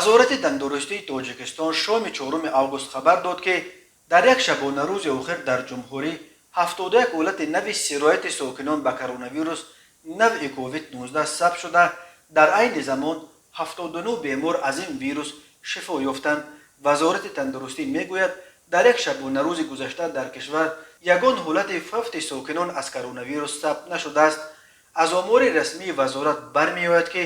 Вазорати тандурустии Тоҷикистон шоми 4 август хабар дод, ки дар як шабонарӯзи охир дар ҷумҳурӣ 71 ҳолати нави сирояти сокинон ба коронавирус навъи COVID-19 сабт шуда, дар айни замон 79 бемор аз ин вирус шифо ёфтанд. Вазорати тандурустӣ мегӯяд, дар як шабонарӯзи гузашта дар кишвар ягон ҳолати фавти сокинон аз коронавирус сабт нашудааст. Аз омори расмии вазорат бармеояд, ки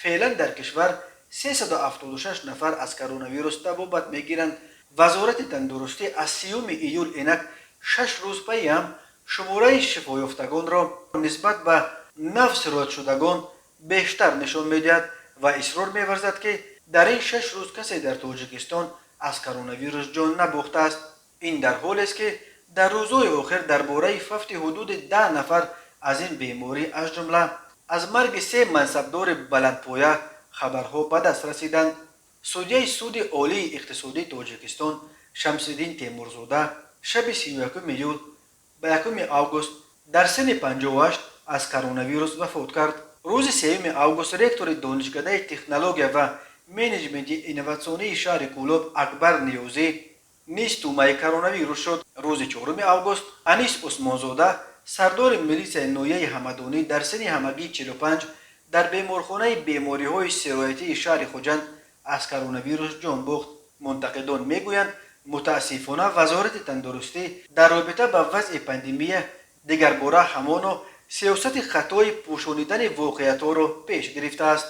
феълан дар кишвар 376 нафар аз коронавирус табобат мегиранд. Вазорати тандурустӣ аз 30 июл инак 6 рӯз пайи ҳам шумораи шифоёфтагонро нисбат ба нав сироятшудагон бештар нишон медиҳад ва исрор меварзад, ки дар ин 6 рӯз касе дар Тоҷикистон аз коронавирус ҷон набохтааст. Ин дар ҳолест, ки дар рӯзҳои охир дар бораи фавти ҳудуди 10 нафар аз ин беморӣ, аз ҷумла аз марги се мансабдори баландпоя хабарҳо ба даст расиданд. Судяи Суди Олии иқтисодии Тоҷикистон Шамсиддин Темурзода шаби 31 июл ба 1 август дар синни 58 аз коронавирус вафот кард. Рӯзи 3 август ректори Донишкадаи технология ва менеҷменти инноватсионии шаҳри Кӯлоб Акбар Ниёзӣ низ тӯъмаи коронавирус шуд. Рӯзи 4 август Анис Усмонзода, сардори милитсияи ноҳияи Ҳамадонӣ, дар синни ҳамагии 45 дар беморхонаи бемориҳои сироятии шаҳри Хуҷанд аз коронавирус ҷон бохт. Мунтақидон мегӯянд, мутаассифона, Вазорати тандурустӣ дар робита ба вазъи пандемия дигарбора ҳамоно сиёсати хатои пӯшонидани воқеиятҳоро пеш гирифтааст.